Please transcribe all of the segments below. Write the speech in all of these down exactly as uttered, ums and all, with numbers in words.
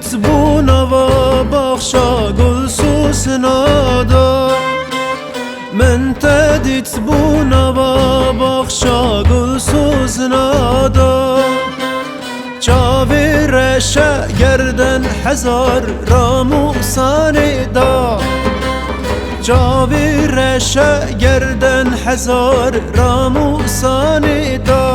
Bû nava baxşa gul sosna da. Min te dît bû nava baxşa gul sosna da. Çavê reşe gerden hezar ramûsanê da. Çavê reşe gerden hezar ramûsanê da.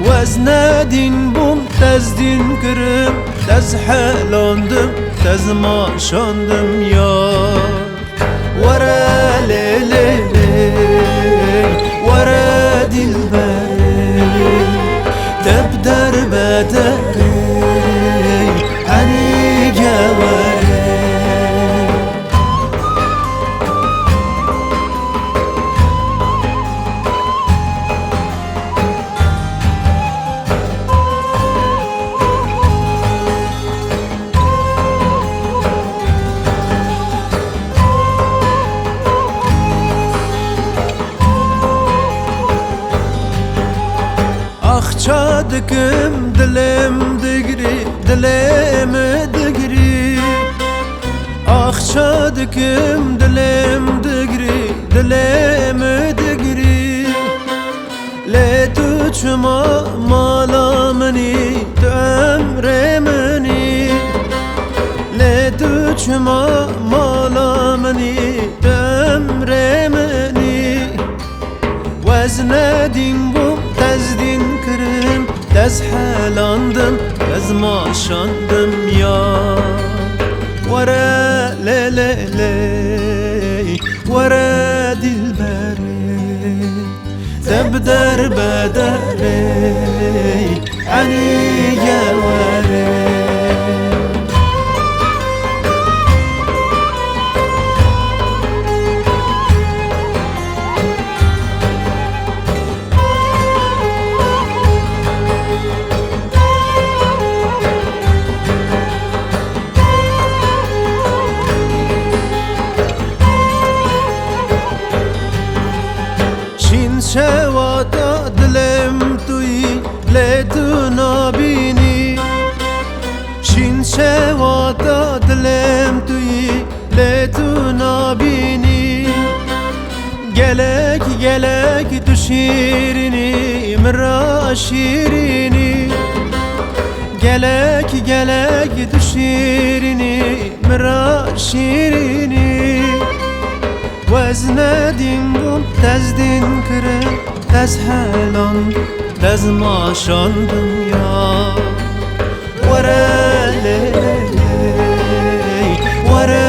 Wez nedîn bûm, tezdîn kirim, tez helandim, tez maşandim ya. Were lê lê lê, were dîlberê, te bi derbederê, henî gewere. Ax ça dikim, dilê min digirî, dilê min digirî. Ax ça dikim, dilê min digirî, dilê min digirî. Lê tu çima mala min î, tu emrê min î. Lê tu çima mala min î, tu emrê min î. Wez nedîn bûm, tezdîn kirim, tez helandim, tez maşandim ya. Were lê lê lê, were dîlberê, te bi derbederê, henî gewere. Şîn şewata dilê min tu yî, lê tu nabînî. Şîn şewata dilê min tu yî, lê tu nabînî. Gelek gelek tu şîrînî, min ra şîrînî. Gelek gelek tu şîrînî, min ra şîrînî. Wez nedîn bûm, tezdîn kirim, tez helandim, tez maşandim ya. Were lê lê lê, were